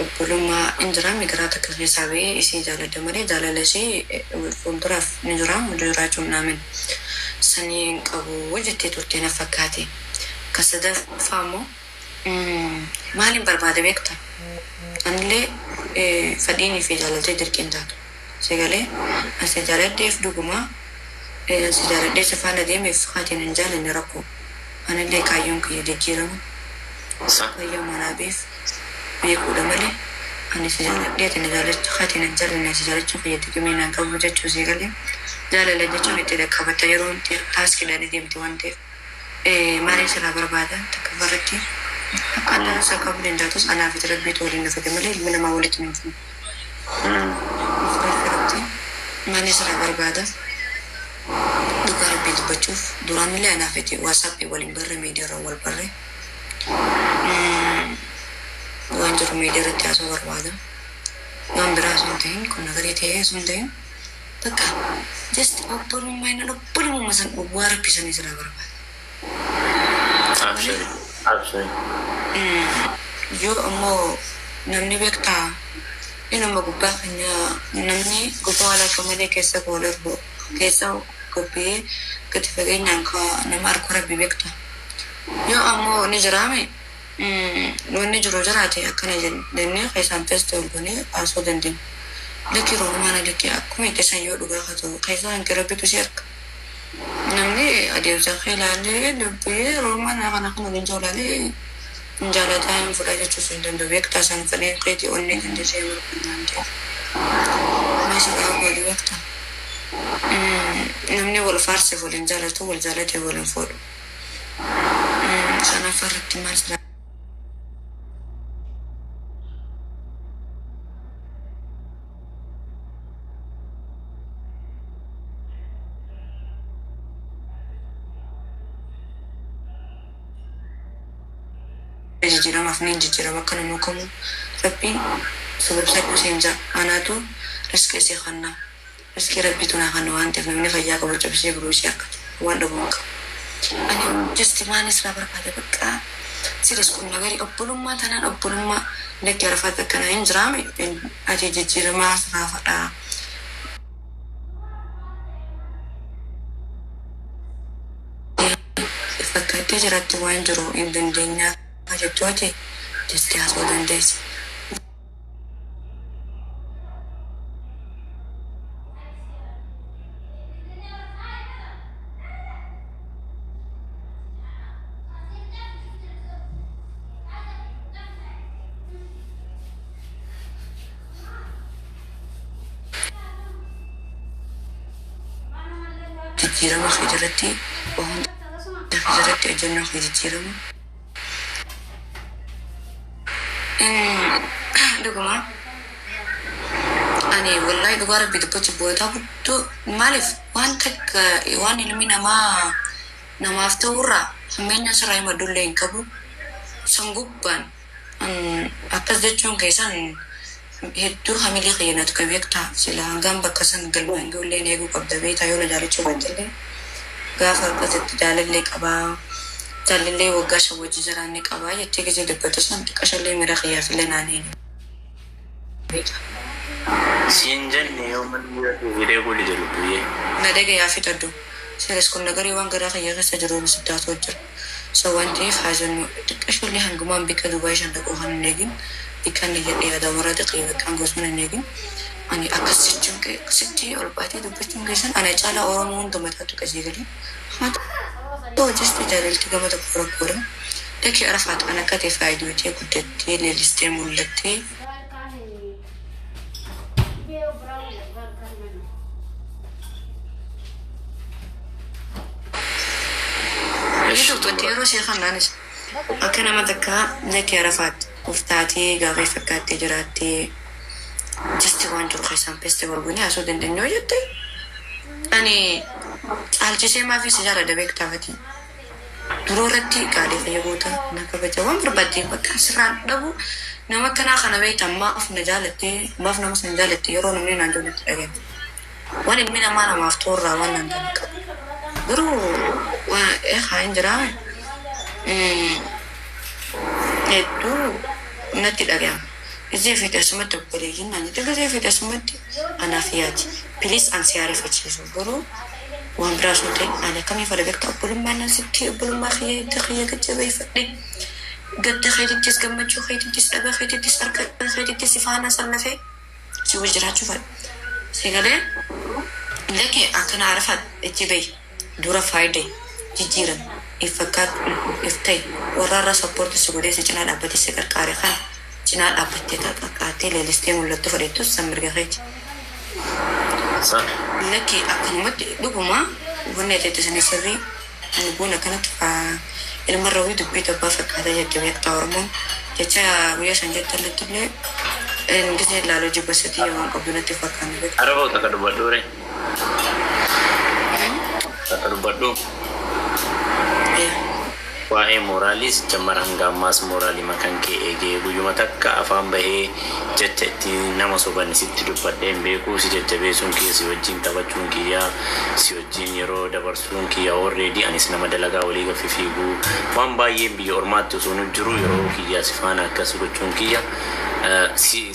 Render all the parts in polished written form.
Obbolummaa hin jiraame garaa takka keessaa ba'ee isii jaaladha malee jaalala ishee fuulduraaf ni jira jiraachuun naamin sanii hin qabu jettee turte na fakkaate. Ka sadaffaa immoo maaliin barbaada beekta? Anillee fedhiinii fi jaalaltee dirqiin taatu. Sagalee asi jaaladheef dhuguma si jaaladhee si faana deemeef haatiin hin jaalanne rakkoo. Anillee kaayyoon kiyya jijjiirama. Kaayyoo manaa beef beekuudha malee ani si jaaladhee ati na jaalachuu haatiin hin jaalanne si jaalachuu kiyya xiqqimee naan qabu jechuu si galee jaalala jechuun itti dhaqqabata yeroo itti taaskidhaan deemte waan ta'eef. Maaliin sirraa barbaada takka irratti akka adda isaa qabu danda'atus anaaf itti rabbiitu waliin nafate malee ilmi namaa walitti hin dhufu. Irratti maaliin sirraa barbaada dhugaa rabbii dubbachuuf duraanillee anaaf itti WhatsAppii waliin barre miidiyaarra wal barre waan jiru miidiyaa irratti haasoo barbaada. Waan biraa osoo hin ta'in kun nagarii ta'ee osoo hin ta'in bakka just obbolummaa inni obbolummaa san waa rabbisanii sirraa barbaada. Abshiri. Abshiri. Yoo ammoo namni beektaa inni gubbaa keenya namni gubbaa wal harka malee keessa wal argu keessa gobbee gadi fageenyaan ka nama arku rabbi beekta. Yoo ammoo ni jiraame wanni jiru jiraate akkana jennee keessaan teessee ol goonee haasoo dandeenya. Lakki roomaana lakki akkuma itti san yoo dhugaa haa ta'u keessaa hanqi rabbitu si arga. Namni adeemsa kee ilaalee dubbii roomaana kana kan waliin jaalaalee jaalataa hin fudhaa jechuus hin danda'u beektaa san fedheen keetii onnee dandeessee mirkanaan ta'e. Maasirraa barbaadu beektaa. Namni wal faarseef waliin jaalatu wal jaalatee waliin fuudhu. Sanaffaa irratti maal sirraa jijjiiramaaf ni jijjiirama akka nama kamuu rabbiin sababsadhu seen jaa anaatu riskii isii kannaa riskii rabbiitu naa kanna waan ta'eef namni fayyaa qabu cabsee biroo isii harkatu waan dhabu hin qabu. Ani just waan israa barbaade bakka siris kun nagarii obbolummaa tanaan obbolummaa lakki arafaatti akkanaa hin jiraame ati jijjiiramaa sirraa fadhaa. Fakkaattee jiraatti waan jiru hin dandeenyaa jettu ati just haasoo dandeessi. Jijjiirama kee jalatti waa hunda kee jalatti ejjennoo kee jijjiirama. Dhuguma ani wallahi dhugaa rabbi dubbachuuf bootaa guddoo maaliif waan takka waan ilmi namaa namaaf ta'urraa hammeenya sirraa himadullee hin qabu. San gubbaan akkas jechuun keessan hedduu hamilee kiyyanatu ka beektaa sila hangaan bakka san galmaan ijoolleen eeguu qabda beektaa yoo na jaalachuu baattellee gaafa akkasitti jaalallee qabaa jaalallee waggaa 5 wajji jiraanne qabaa jettee gisee dubbatu san xiqqashallee mira kiyyaafillee naan hin beektaa. Siin jenne yoo manni miira kee fidee kuli jedhu lubbuyyee. Na dhagayaa fixadhu. Siris kun nagarii waan garaa kiyya keessa jiru siddaatoo jira. So waan ta'eef haa jennu xiqqashollee hangumaan bikka Dubaay shan dhaquu kan hin eegin bikka inni jedhee yaada maraa xiqqii bakkaan gosuma hin eegin. Ani akkas jechuun kee akkasitti ol baatee dubbachuun keessan ana caalaa Oromoo hunda mataatu qasee galee. Haa ta'u jesti jaalalti gama tokko rakkoodha. Lakki Arafaat an akka ta'e faayidootee guddattee leellistee mul'attee. Ni dubbatte yeroo ishee kannaanis akka nama takkaa lakki Arafaat of taatee gaarii fakkaattee jiraattee jesti waan jiru keessaan peste golguni haasoo dandeenyu jette. Ani caalchisee maafii si jaaladha beektaa fatii. Duroo irratti gaarii fayya goota na kabaja waan barbaadde bakka sirraan dhabu nama akkanaa kana beekta maaf na jaalatte maaf nama sana jaalatte yeroo namni naan jaalatte dhageenye. Waan ilmi namaa namaaf toorraa waan naan ta'an qabu. Garuu waan haa hin jiraa hedduu natti dhagahama. Gizee feete asumatti obboleeyyiin naan jette, gizee feete asumatti anaaf yaadi. Please, an si ariifachiisu garuu waan biraa osoo hin ta'in ani akkamii fedha beektaa? Obbolummaa nan sitti, obbolummaa kiyya hidda kiyya gajjabeeffadhe, gadda keetittis, gammachuu keetittis, dhaba keetittis, harka keetittis si faana sallafee si wajji jiraachuu fedha. Si galee? Lakki, akkana Arafaat itti bahi, dura faayidee jijjiiran if fakkaadhu, if ta'i. Warra irra support si godhee si cinaa dhaabbatee si qarqaare kana cinaa dhaabbattee qarqaartee leellistee mul'attu fedhettus san mirga keeti. Lakki, akkanumatti dhuguma wanni ati itti sani sirrii. Lubbuun akkanatti ilma irra wayii dubbii tabbaa fakkaata jette beektaa Oromoon. Jecha guyyaa san jette illee gisee ilaaluu jibba sadii waan qabdu natti fakkaanne beektaa. Araboo, takka dubbadhu re. Takka dubbadhu. Waa'ee mooraaliis jammar, hanga ammaas mooraalii makan kee eegee guyyuma takka afaan bahee jecha ittiin nama soban sitti dubbadhee hin beeku. Si jajjabeessuun kiyya, si wajjin taphachuun kiyya, si wajjin yeroo dabarsuun kiyya, already anis nama dalagaa walii gaffi fiiguu waan baay'een biyya ormaatti osoo nu jiru yeroo kiyya si faana akkas gochuun kiyya si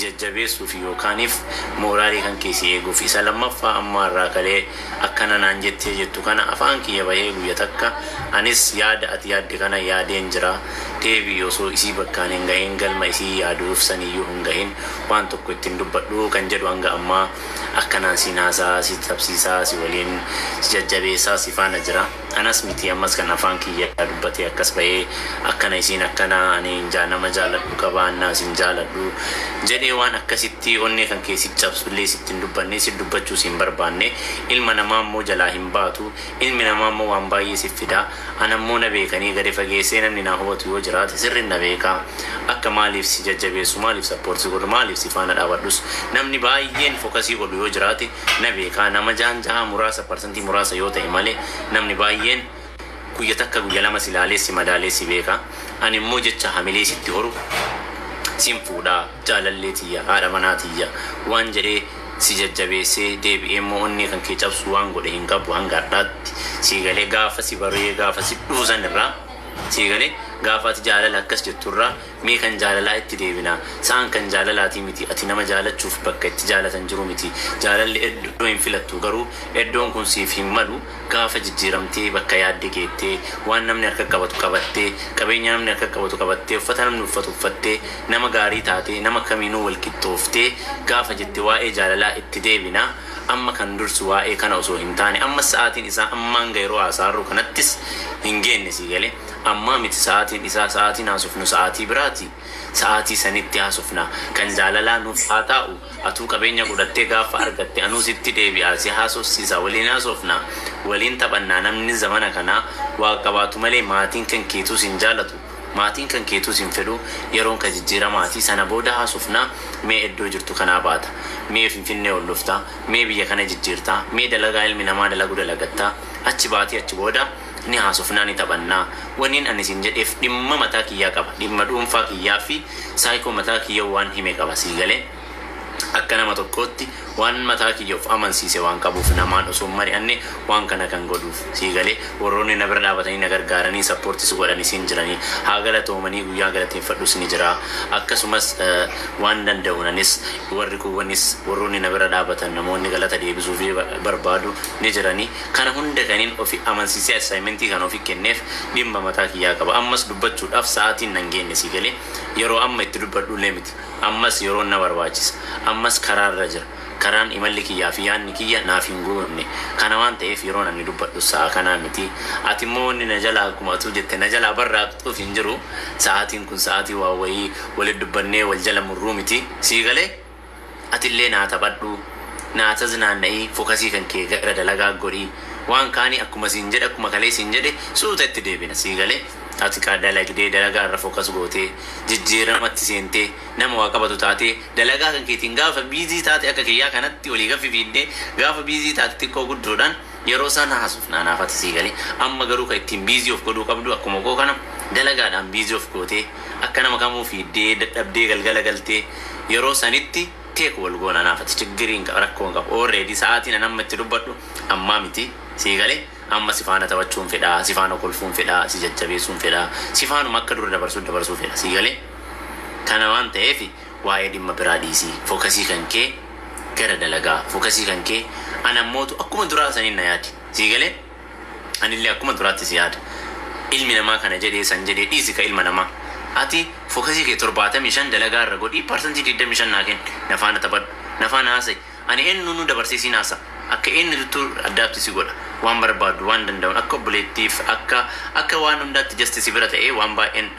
jajjabeessuuf yookaaniif mooraalii kan kee si eeguuf. Isa lammaffaa, amma irraa kalee akkana naan jettee jettu kana afaan kiyya bahee guyya takka anis yaada ati yaadde kana yaadeen jira. Deebii osoo isii bakkaan hin gahin, galma isii yaaduuf saniyyuu hin gahin, waan tokko ittiin dubbadhu kan jedhu hanga ammaa akkanaan siin haasaa, si tapsiisaa, si waliin si jajjabeessaa si faana jira. Anas miti ammas kan afaan kiyya dubbatee akkas bahee akkana isiin akkana ani nama jaaladhu qaba, annaa isin jaaladhu jedhee waan akkasitti onnee kan keessi cabsullee sitti hin dubbanne, si dubbachuus hin barbaanne. Ilma namaa immoo jalaa hin baatu. Ilmi namaa immoo waan baay'ee si fida. Ana immoo na beekanii gadi fageessee namni naa hubatu yoo jiraate sirri na beekaa. Akka maaliif si jajjabeessu, maaliif support godhu, maaliif si faana dhaabadhus namni baay'een focus godhu yoo jiraate na beekaa. Nama jaanjahaa muraasa, parsantii muraasa yoo ta'e malee, namni baay'een guyya takka, guyya lama si ilaalee si madaalee si beeka. Ani immoo jecha hamilee sitti horu, sin fuudhaa, jaalallee tiyya, haadha manaa tiyya waan jedhee si jajjabeessee deebi'ee immoo onnee kan kee cabsu waan godhe hin qabu hanga har'aatti. Si galee? Gaafa si baree, gaafa si dhufu san irraa, si galee, gaafa ati jaalala akkas jetturraa, mee kan jaalalaa itti deebinaa. Sa'an kan jaalalaatii miti. Ati nama jaalachuuf bakka itti jaalatan jiru miti. Jaalalli iddoo hin filattu. Garuu iddoon kun siif hin malu. Gaafa jijjiiramtee bakka yaadde geettee, waan namni harka qabatu qabattee, qabeenya namni harka qabatu qabattee, uffata namni uffatu uffattee, nama gaarii taatee, nama kamiinuu wal qixxooftee gaafa jette waa'ee jaalalaa itti deebinaa. Amma kan dursu waa'ee kana osoo hin taane, amma sa'aatiin isaa ammaan yeroo haasa'arru kanattis hin geenne. Si galee? Ammaa miti sa'aatiin isaa. Sa'aatiin haasofnu sa'aatii biraati. Sa'aatii sanitti haasofna. Kan jaalalaa nuuf haa taa'u. Atuu qabeenya godhattee gaafa argatte anuu sitti deebi'aa, si haasofsiisa, waliin haasofna, waliin taphannaa. Namni zamana kanaa waa qabaatu malee maatiin kan keetuus hin jaalatu, maatiin kan keetuus hin fedhu. Yeroon ka jijjiiramaatii sana booda haasofnaa. Mee iddoo jirtu kanaa baata, mee Finfinnee ol dhuftaa, mee biyya kana jijjiirtaa, mee dalagaa ilmi namaa dalagu dalagattaa, achi baatii achi booda ni haasofnaa, ni taphannaa. Waniin ani isin jedheef dhimma mataa kiyyaa qaba, dhimma dhuunfaa kiyyaa fi saayikoo mataa kiyya waan hime qaba. Sii galee? Akka nama tokkootti waan mataa kiyya of amansiise waan qabuuf namaan osoo hin mari'anne waan kana kan godhuuf. Sii galee? Warroonni na bira dhaabatanii na gargaaranii support godhanii siin jiranii haa galatoomanii, guyyaa galateeffadhus ni jira. Akkasumas waan danda'uunanis warri kuwwanis warroonni na bira dhaabatan, namoonni galata deebisuu fi barbaadu ni jiranii. Kana hunda kaniin ofi amansiisee assignment kan ofi kenneef dhimma mataa kiyyaa qaba. Ammas dubbachuudhaaf sa'aatiin nan geenne. Sii galee? Yeroo amma itti dubbadhullee miti. Ammas yeroon na barbaachisa. Ammas karaarra jira. Karaan imalli kiyyaa fi yaadni kiyya naaf hin guunne. Kana waan ta'eef yeroon ani dubbadhu sa'a kanaa miti. Ati immoo wanni na jalaa, akkuma atuu jette, na jalaa barraaqxuuf hin jiru. Sa'aatiin kun sa'aatii waa wayii walit dubbannee wal jala murruu miti. Sii galee? Atillee naa taphadhu, naa taznaanna'ii, focus kan kee gara dalagaa godhii. Waan kaanii akkuma siin jedhe, akkuma kalee siin jedhe, suuta itti deebina. Sii galee? Ati kaa dalagdee dalagaa irra focus gootee jijjiiramatti seentee nama waa qabatu taatee dalagaa kan keetiin gaafa busy taate, akka kiyyaa kanatti walii gaffi fiiddee gaafa busy taate, xiqqoo guddoodhaan yeroo isaan haasofna anaafati. Sii galee? Amma garuu kan ittiin busy of godhuu qabdu akkuma koo kana dalagaadhaan busy of gootee, akka nama kamuu fiiddee dadhabdee galgala galtee yeroo sanitti teeku wal goona anaafati. Chiggiriin rakkoo hin qabu. Already sa'aatiin an amma itti dubbadhu ammaa miti. Sii galee? Amma si faana taphachuun fedhaa, si faana kolfuun fedhaa, si jajjabeessuun fedhaa, si faanuma akka dura dabarsuu dabarsuu fedha. Sii galee? Kana waan ta'eef Waa'ee dhimma biraa dhiisii, focus kan kee gara dalagaa, focus kan kee ana ammootu akkuma duraa saniin na yaadi. Sii galee? Anillee akkuma duraatti si yaada. Ilmi namaa kana jedhee san jedhee dhiisi ka ilma namaa. Ati focus kee 75 dalagaa irra godhii, 25% naa kenni. Na faana taphadhu. Na faana haasa'i. Ani eenyu nu dabarsee siin haasa. Akka eenyuttu addaatti si godha. Waan barbaadu, waan danda'u, akka obboleettiif, akka waan hundaatti just si bira ta'ee waan baay'een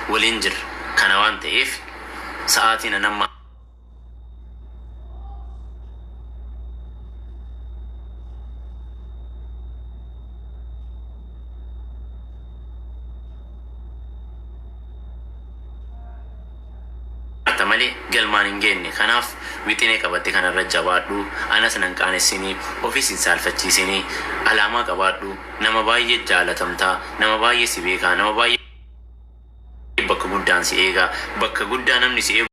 waliin jira. Kana waan ta'eef sa'aatiin an amma malee galmaan hin geenne. Kanaaf wixinee qabatte kanarra jabaadhu. Anas nan qaanessinii, ofis hin saalfachiisinii, alaamaa qabaadhu. Nama baay'ee jaalatamtaa, nama baay'ee si beekaa, nama baay'ee bakka guddaan si eegaa, bakka guddaa namni si eegu.